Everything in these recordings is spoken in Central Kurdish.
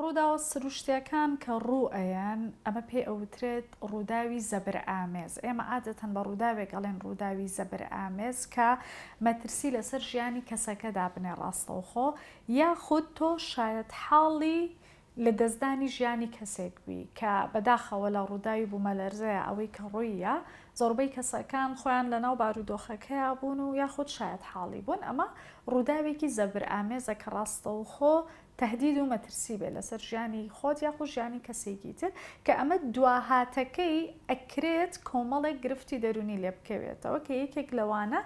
ڕووداوە سروشتیەکان کە ڕوو ئەیەن ئەمە پێی ئەوترێت ڕووداوی زەبرئامێز، ئێمە عادەتەن بە ڕووداوێک ئەڵێن ڕووداوی زەبرئامێز کە مەترسی لەسەر ژیانی کەسەکە دابنێ ڕاستەوخۆ یاخود تۆ شایەتحاڵی لەدەستدانی ژیانی کەسێک بی کە بەداخەوە لە ڕووداوی بوومەلەرزەیا ئەوەی کە ڕووییا زۆربەی کەسەکان خۆیان لەناو بارودۆخەکەیا بوون و یاخود شایەتحاڵی بوون ئەمە ڕووداوێکی زەبرئامێزە کە ڕاستەوخۆ تەهدید و مەترسی بێت لەسەر ژیانی خۆت یاخود ژیانی کەسێکی تر کە ئەمە دواهاتەکەی ئەکرێت کۆمەڵێک گرفتی دەروونی لێ بکەوێتەوە کە یەکێک لەوانە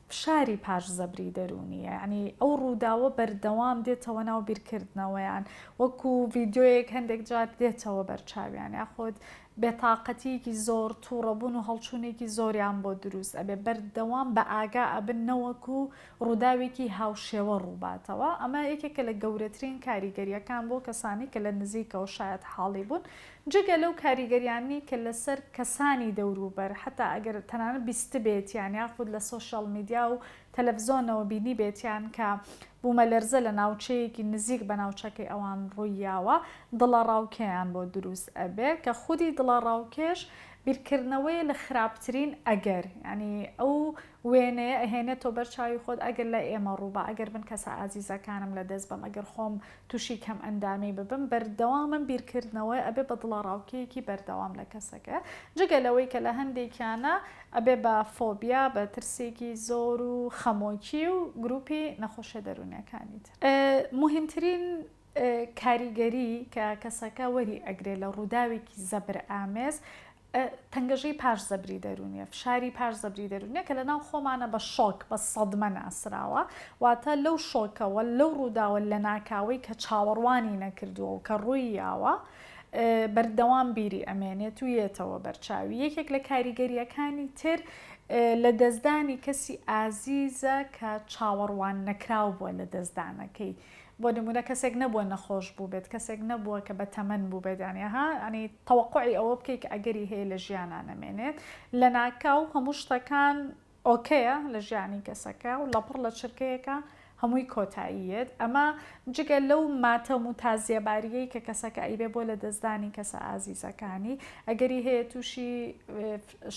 فشاری پاش زەبری دەروونیە یانی ئەو ڕووداوە بەردەوام دێتەوە ناو بیرکردنەوەیان وەکو ڤیدیۆیەک هەندێک جار دێتەوە بەرچاویان یاخود بێتاقەتیەکی زۆر توڕەبوون و هەڵچوونێکی زۆریان بۆ دروست ئەبێ بەردەوام بە ئاگا ئەبن نەوەکو ڕووداوێکی هاوشێوە ڕووباتەوە ئەمە یەکێکە لە گەورەترین کاریگەریەکان بۆ کەسانی کە لە نزیکەوە شایەتحاڵی بوون جگە لەو کاریگەریانەی کە لەسەر کەسانی دەوروبەر حەتا ئەگەر تەنانەت بیستبێتیان یاخود لە سۆشیاڵ میدیا و تەلەفزۆنەوە بینیبێتیان کە بوومەلەرزە لە ناوچەیەکی نزیک بە ناوچەکەی ئەوان ڕووییاوە دڵەڕاوکێیان بۆ دروست ئەبێ کە خودی دڵەڕاوکێش بیرکردنەوەیە لە خراپترین ئەگەر یانی ئەو وێنەیە ئەهێنێتەوە بەر چاوی خۆت ئەگەر لای ئێمە ڕووبا ئەگەر من کەسە ئازیزەکانم لە دەست بەم ئەگەر خۆم توشی کەم ئەندامی ببم بەردەوامم بیرکردنەوەی ئەبێ بە دڵەڕاوکێیەکی بەردەوام لە کەسەکە جگە لەوەی کە لە هەندێکیانە ئەبێ بە فۆبیا بە ترسێکی زۆر و خەمۆکی و گروپی نەخۆشیە دەروونیەکانی تر موهیمترین کاریگەری کە کەسەکە وەری ئەگرێ لە ڕووداوێکی زەبر ئامێز تەنگەژەی پاش زەبری دەروونیە، فشاری پاش زەبری دەروونیە کە لەناو خۆمانە بە شۆک، بە سەدمە ناسراوە، واتە لەو شۆکەوە، لەو ڕووداوە لەناکاوەی کە چاوەڕوانی نەکردووە و کە ڕووی یاوە، بەردەوام بیری ئەمێنێت و یەتەوە بەرچاوی. یەکێک لە کاریگەرییەکانی تر لەدەستدانی کەسی ئازیزە کە چاوەڕوان نەکراو بووە لەدەستدانەکەی. بۆ نمونە کەسێک نەبووە نەخۆش بووبێت، کەسێک نەبووە کە بە تەمەن بووبێت، یانی ها یانی تەوەقوعی ئەوە بکەی کە ئەگەری هەیە لە ژیانا نەمێنێت، لەناکاو هەموو شتەکان ئۆکەیە لە ژیانی کەسەکە و لەپڕ لە چرکەیەکا هەمووی کۆتایی یەت، ئەمە جگە لەو ماتەم و تازیەباریەی کە کەسەکە ئەیبێ بۆ لەدەستدانی کەسە ئازیزەکانی، ئەگەری هەیە تووشی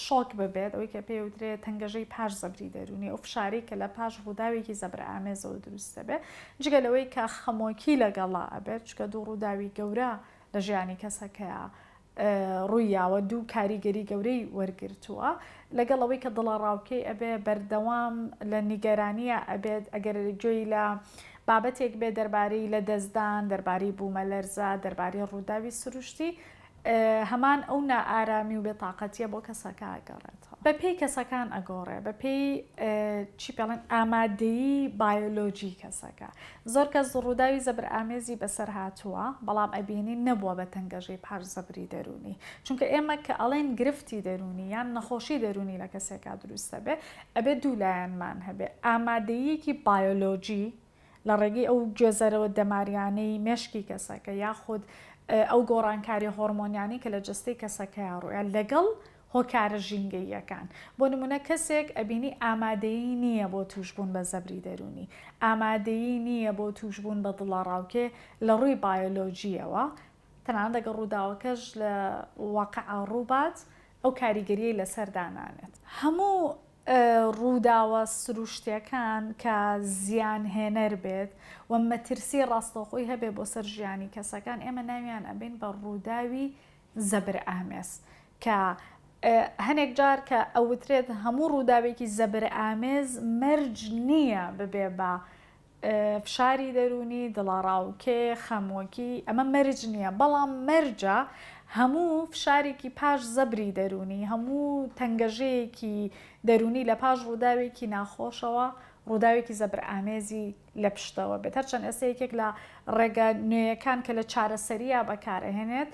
شۆک ببێت، ئەوەی کە پێی وترێت تەنگەژەی پاش زەبری دەروونی، ئەو فشارەی کە لە پاش ڕووداوێکی زەبرئامێزەوە دروست دەبێت، جگە لەوەی کە خەمۆکی لەگەڵا ئەبێت، چونکە دوو ڕووداوی گەورە لە ژیانی کەسەکەیا ڕووی یاوە، دوو کاریگەری گەورەی وەرگرتووە، لەگەڵ ئەوەی کە دڵەڕاوکێی ئەبێ، بەردەوام لە نیگەرانییا ئەبێت، ئەگەر گوێی لە بابەتێک بێت دەربارەی لەدەستدان، دەربارەی بوومەلەرزە، دەربارەی ڕووداوی سروشتی، هەمان ئەو نائارامی و بێتاقەتیە بۆ کەسەکە ئەگەڕێتەوە. بە پێی کەسەکان ئەگۆڕێ، بە پێی چی پێڵێن ئامادەیی بایۆلۆجی کەسەکە. زۆر کەس ڕووداوی زەبرئامێزی بەسەر هاتووە، بەڵام ئەبینین نەبووە بە تەنگەژەی پاش زەبری دەروونی. چونکە ئێمە کە ئەڵێین گرفتی دەروونی یان نەخۆشی دەروونی لە کەسێکا دروست ئەبێ، ئەبێ دوو لایەنمان هەبێ، ئامادەییەکی بایۆلۆجی، لە ڕێگەی ئەو گوێزەرەوە دەماریانەی مێشکی کەسەکە یاخود ئەو گۆڕانکاریە هۆڕمۆنیانەی کە لە جەستەی کەسەکەیا ڕوویە لەگەڵ هۆکارە ژینگەییەکان بۆ نمونە کەسێک ئەبینی ئامادەیی نییە بۆ تووشبوون بە زەبری دەروونی ئامادەیی نییە بۆ تووشبوون بە دڵەڕاوکێ لە ڕووی بایۆلۆجییەوە تەنانەت ئەگەر ڕووداوەکەش لە واقعا ڕووبات ئەو کاریگەریەی لەسەر دانانێت هەموو ڕووداوە سروشتیەکان کە زیان هێنەر بێت و مەترسی ڕاستەوخۆی هەبێت بۆ سەر ژیانی کەسەکان ئێمە ناویان ئەبەین بە ڕووداوی زەبرئامێز کە هەنێک جار کە ئەوترێت هەموو ڕووداوێکی زەبرئامێز مەرج نییە ببێ بە فشاری دەروونی، دڵەڕاوکێ، خەمۆکی، ئەمە مەرج نییە، بەڵام مەرجە هەموو فشارێکی پاش زەبری دەروونی، هەموو تەنگەژەیەکی دەروونی لە پاش ڕووداوێکی ناخۆشەوە، ڕووداوێکی زەبرئامێزی لە پشتەوە بێت. هەرچەند ئێستا یەکێک لە ڕێگە نوێیەکان کە لە چارەسەرییا بەکارئەهێنێت،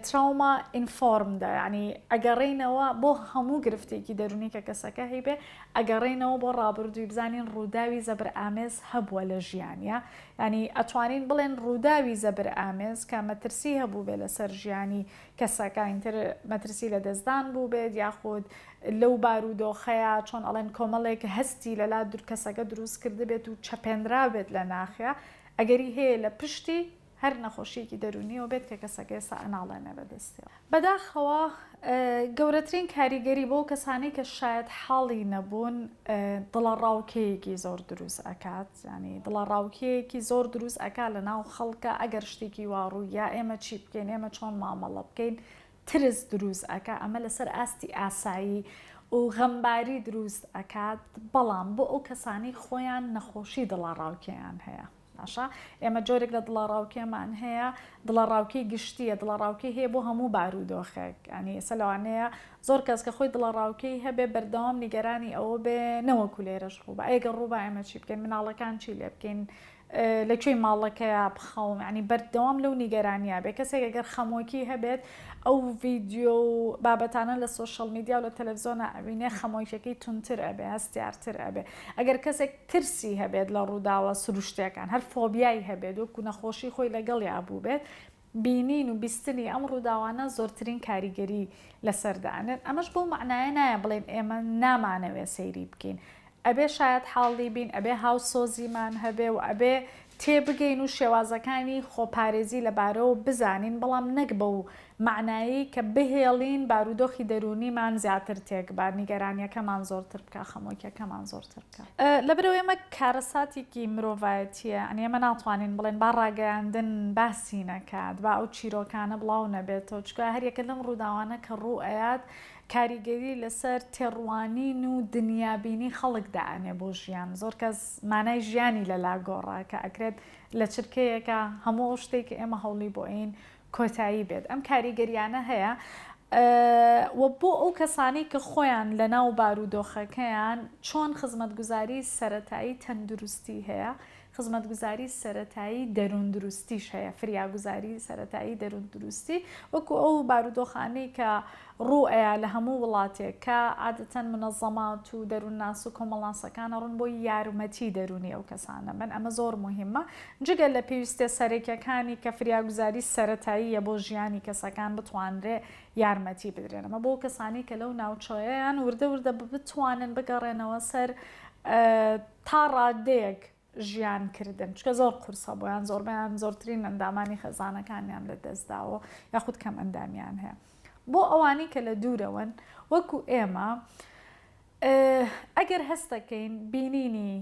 trauma informed ە یانی ئەگەڕێینەوە بۆ هەموو گرفتێکی دەروونی کە کەسەکە هەیبێ ئەگەڕێینەوە بۆ ڕابردووی بزانین ڕووداوی زەبرئامێز هەبووە لە ژیانیا یانی ئەتوانین بڵێن ڕووداوی زەبرئامێز کە مەترسی هەبووبێ لەسەر ژیانی کەسەکە ئینتر مەترسی لەدەستدان بووبێت یاخود لەو بارودۆخەیا چۆن ئەڵێن کۆمەڵێک هەستی لەلا کەسەکە دروست کردبێت و چەپێنرابێت لە ناخیا ئەگەری هەیە لە پشتی. هەر نەخۆشیەکی دەروونیەوە بێت کە کەسەکە ئێستا ئەناڵێنێ بەدەستیەوە. بەداخەوە گەورەترین کاریگەری بۆ کەسانەی کە شایەت حاڵی نەبوون دڵەڕاوکێیەکی زۆر دروست ئەکات ینی دڵەڕاوکێیەکی زۆر دروست ئەکات لە ناو خەڵکە ئەگەر شتێکی وا ڕوویا ئێمە چی بکەین ئێمە چۆن مامەڵە بکەین ترس دروست ئەکا ئەمە لەسەر ئاستی ئاسایی و غەمباری دروست ئەکات بەڵام بۆ ئەو کەسانەی خۆیان نەخۆشی دڵەڕاوکێیان هەیە باشە ئێمە جۆرێک لە دڵەڕاوکێمان هەیە دڵەڕاوکێی گشتیە دڵەڕاوکێ هەیە بۆ هەموو بارودۆخێک ینی ئێستا لەوانەیە زۆر کەس کە خۆی دڵەڕاوکێی هەبێ بەردەوام نیگەرانی ئەوە بێ نەوەکو لێرەش ڕووبا ئەگەر ڕووبا ئێمە چی بکەین مناڵەکان چی لێ بکەین لە کوێی ماڵەکەیا بخەوم یانی بەردەوام لەو نیگەرانیا بێ کەسێک ئەگەر خەمۆکی هەبێت ئەو ڤیدیۆ و بابەتانە لە سۆشیال میدیا و لە تەلەفزیۆنا ئەبینێ خەمۆکیەکەی توندتر ئەبێ هەستیارتر ئەبێ ئەگەر کەسێک ترسی هەبێت لە ڕووداوە سروشتیەکان هەر فۆبیای هەبێت وەکو نەخۆشی خۆی لەگەڵیا بووبێت بینین و بیستنی ئەم ڕووداوانە زۆرترین کاریگەری لەسەر دائەنێن، ئەمەش بەو مەعنایە نایە بڵێین ئێمە نامانەوێ سەیری بکەین، ئەبێ شایەتحاڵی بین، ئەبێ هاوسۆزیمان هەبێ و ئەبێ تێبگەین و شێوازەکانی خۆپارێزی لەبارەوە بزانین، بەڵام نەک بەو مەعنایەی کە بهێڵین بارودۆخی دەروونیمان زیاتر تێکبا، نیگەرانییەکەمان زۆرتر بکا، خەمۆکییەکەمان زۆرتر بکا. لەبەرئەوەی ئەمە کارەساتێکی مرۆڤایەتییە، یانی ئێمە ناتوانین بڵێین با ڕاگەیاندن باسی نەکات، با ئەو چیرۆکانە بڵاو نەبێتەوە، چونکە هەریەکە لەم ڕووداوانە کە ڕوو ئەیات کاریگەری لەسەر تێڕوانین و دنیابینی خەڵک دائەنێ بۆ ژیان، زۆر کەس مانای ژیانی لەلا گۆڕا کە ئەکرێت لە چرکەیەکا هەموو ئەو شتەی کە ئێمە هەوڵی بۆ ئەین کۆتایی بێت ئەم کاریگەریانە هەیە و بۆ ئەو کەسانەی کە خۆیان لە ناو بارودۆخەکەیان چۆن خزمەتگوزاری سەرەتایی تەندروستی هەیە خزمەتگوزاری سەرەتایی دەرووندروستیش هەیە فریاگوزاری سەرەتایی دەرووندروستی وەکو ئەو بارودۆخانەی کە ڕوو ئەیا لە هەموو وڵاتێک کە عادەتەن مونەزەمات و دەروونناس و کۆمەڵناسەکان ئەڕۆن بۆ یارمەتی دەروونی ئەو کەسانە بن ئەمە زۆر موهیمە جگە لە پێویستیە سەرەکیەکانی کە فریاگوزاری سەرەتاییە بۆ ژیانی کەسەکان بتوانرێ یارمەتی بدرێن ئەمە بۆ کەسانی کە لەو ناوچەیەیان وردە وردە بتوانن بگەڕێنەوە سەر تا ڕادەیەک ژیان کردن چونکە زۆر قورسە بۆیان زۆربەیان زۆرترین ئەندامانی خێزانەکانیان لە دەستداوە یاخود کەم ئەندامیان هەیە بۆ ئەوانی کە لە دوورەوەن وەکو ئێمە ئەگەر هەستەکەین بینینی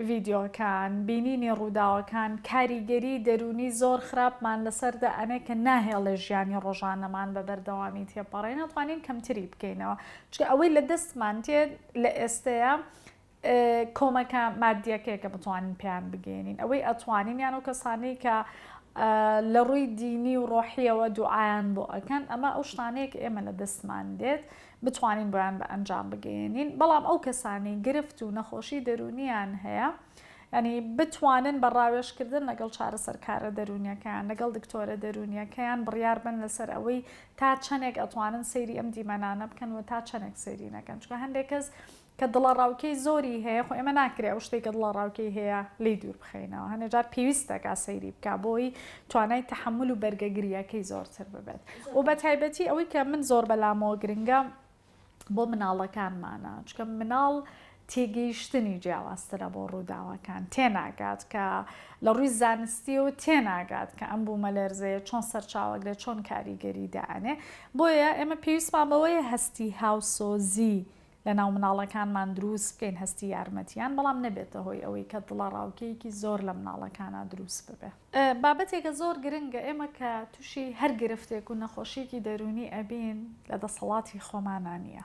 ڤیدیۆکان بینینی ڕووداوەکان کاریگەری دەروونی زۆر خراپمان لەسەر دائەنێ کە ناهێڵێ ژیانی ڕۆژانەمان بە بەردەوامی تێپەڕێن ئەتوانین کەمتری بکەینەوە چونکە ئەوەی لە دەستمان تێت لە ئێستەیە کۆمەکە مادیەکەیە کە بتوانین پێیان بگەێنین ئەوەی ئەتوانین یان ئەو کەسانەی کە لە ڕووی دینی و ڕۆحیەوە دوعایان بۆ ئەکەن ئەمە ئەو شتانەیە کە ئێمە لە دەستمان دێت بتوانین بۆیان بە ئەنجام بگەێنین بەڵام ئەو کەسانی گرفت و نەخۆشی دەرونیان هەیە ینی بتوانن بە ڕاوێژکردن لەگەڵ چارەسەرکارە دەرونیەکان لەگەڵ دکتۆرە دەرونیەکەیان بڕیار بن لەسەر ئەوەی تا چەندێک ئەتوانن سەیری ئەم دیمەنانە بکەن و تا چەندێک سەیری نەکەن چونکە هەندێک کەس کە دڵەڕاوکێی زۆری هەیە خۆ ئێمە ناکرێ ئەو شتەی کە دڵەڕاوکێی هەیە لێی دوور بخەینەوە هەنێ جار پێویست دەکا سەیری بکا بۆی توانای تەحەمول و بەرگەگرییەکەی زۆرتر ببێت و بە تایبەتی ئەوەی کە من زۆر بەلامەوە گرنگە بۆ مناڵەکانمانە چونکە مناڵ تێگەیشتنی جیاوازترە بۆ ڕووداوەکان تێناگات کە لە ڕووی زانستیەوە تێناگات کە ئەم بوومەلەرزەیە چۆن سەرچاوەگرێت چۆن کاریگەری دائەنێ بۆیە ئێمە پێویستمان بەوەیە هەستی هاوسۆزی لەناو مناڵەکانمان دروست بکەین هەستی یارمەتیان بەڵام نەبێتە هۆی ئەوەی کە دڵەڕاوکێیەکی زۆر لە مناڵەکانا دروست ببێ. بابەتێکە زۆر گرنگە ئێمە کە توشی هەر گرفتێک و نەخۆشیەکی دەروونی ئەبین لە دەسەڵاتی خۆمانا نیە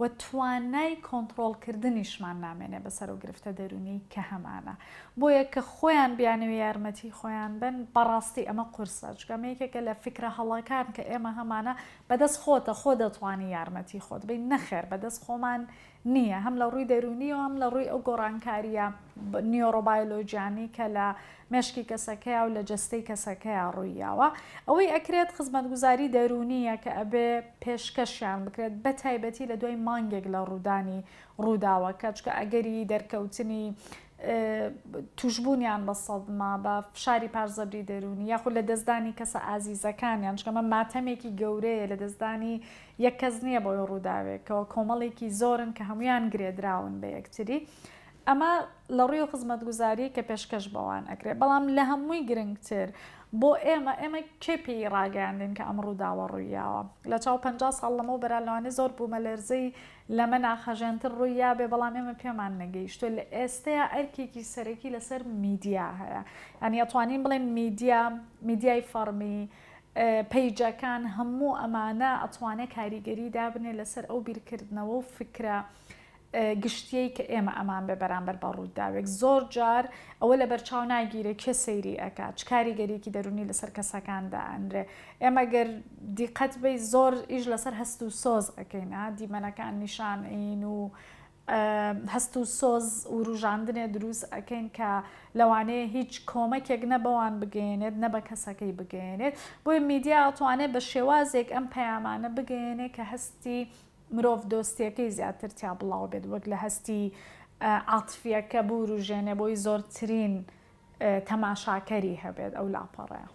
و توانای کۆنتڕۆڵ کردنیشمان نامێنێ بەسەر ئەو گرفتە دەروونیەی کە هەمانە بۆیە کە خۆیان بیانەوێ یارمەتی خۆیان بەن بەڕاستی ئەمە قورسە چونکە ئەمە یەکێکە لە فیکرە هەڵەکان کە ئێمە هەمانە بەدەست خۆتە خۆ دەتوانی یارمەتی خۆت بەی نەخێر بەدەست خۆمان نییە هەم لە ڕووی دەروونیەوە هەم لە ڕووی ئەو گۆڕانکارییە نیۆرۆبایۆلۆجیانەی کە لە مێشکی کەسەکەیا و لە جەستەی کەسەکەیا ڕوویاوە ئەوەی ئەکرێت خزمەتگوزاری دەروونیە کە ئەبێ پێشکەشیان بکرێت بە تایبەتی لە دوای مانگێک لە ڕوودانی ڕووداوەکە چونکە ئەگەری دەرکەوتنی توشبوونیان بە سەدمە، بە فشاری پاش زەبری دەروونی یاخود لەدەستدانی کەسە ئازیزەکانیان، چونکە ئەمە ماتەمێکی گەورەیە، لەدەستدانی یەک کەس نییە بەهۆی ڕووداوێکەوە، کۆمەڵێکی زۆرن کە هەموویان گرێدراون بە یەکتری. ئەمە لە ڕووی خزمەتگوزارییەی کە پێشکەش بەوان ئەکرێت. بەڵام لە هەمووی گرنگتر. بۆ ئێمە، ئێمە کێ پێی ڕاگەیاندین کە ئەم ڕووداوە ڕوویاوە؟ لە چاو 50 ساڵ لەمەوبەرا لەوانەیە زۆر بوومەلەرزەی لەمە ناخهەژێنتر ڕوویابێ، بەڵام ئێمە پێمان نەگەیشتووە. لە ئێستەیا ئەرکێکی سەرەکی لەسەر میدیا هەیە. یانی ئەتوانین بڵێین میدیا، میدیای فەڕمی، پەیجەکان، هەموو ئەمانە ئەتوانێ کاریگەری دابنێ لەسەر ئەو بیرکردنەوە و فکرە گشتیەی کە ئێمە ئەمان بێ بەرامبەر بە ڕووداوێک. زۆر جار ئەوە لەبەرچاو ناگیرێ کێ سەیری ئەکا، چ کاریگەریەکی دەروونی لەسەر کەسەکان دائەنرێ. ئێمە گەر دیقەت بەی زۆر ئیش لەسەر هەست و سۆز ئەکەین، دیمەنەکان نیشان ئەین و هەست و سۆز وروژاندنێ دروست ئەکەین کە لەوانەیە هیچ کۆمەکێک نە بەوان بگەیەنێت نە بە کەسەکەی بگەیەنێت. بۆیە میدیا ئەتوانێ بە شێوازێک ئەم پەیامانە بگەیەنێ کە هەستی مرۆڤ دۆستیەکەی زیاتر تیا بڵاو بێت وەک لە هەستی عاتفیەکە بوروژێنێ بۆی زۆرترین تەماشاکەری هەبێت ئەو لاپەڕەیە.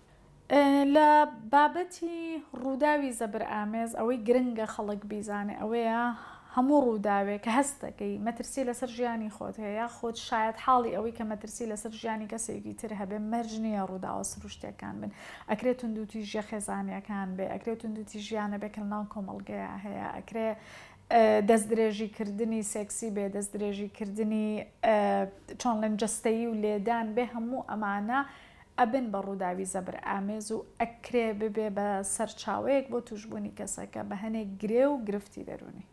لە بابەتی ڕووداوی زەبرئامێز ئەوەی گرنگە خەڵک بیزانێ ئەوەیە هەموو ڕووداوێک کە هەست دەکەی مەترسی لەسەر ژیانی خۆت هەیە یاخود شایەت حاڵی ئەوەی کە مەترسی لەسەر ژیانی کەسێکی تر هەبێ مەرج نییە ڕووداوە سروشتیەکان بن ئەکرێ توندوتیژیە خێزانیەکان بێ ئەکرێ توندوتیژیانە بێ کە لەناو کۆمەڵگەیا هەیە ئەکرێ دەستدرێژی کردنی سێکسی بێ دەستدرێژی کردنی چۆن ڵێم جەستەیی و لێدان بێ هەموو ئەمانە ئەبن بە ڕووداوی زەبر ئامێز و ئەکرێ ببێ بە سەرچاوەیەک بۆ توشبوونی کەسەکە بە هەنێک گرێ و گرفتی دەروونی.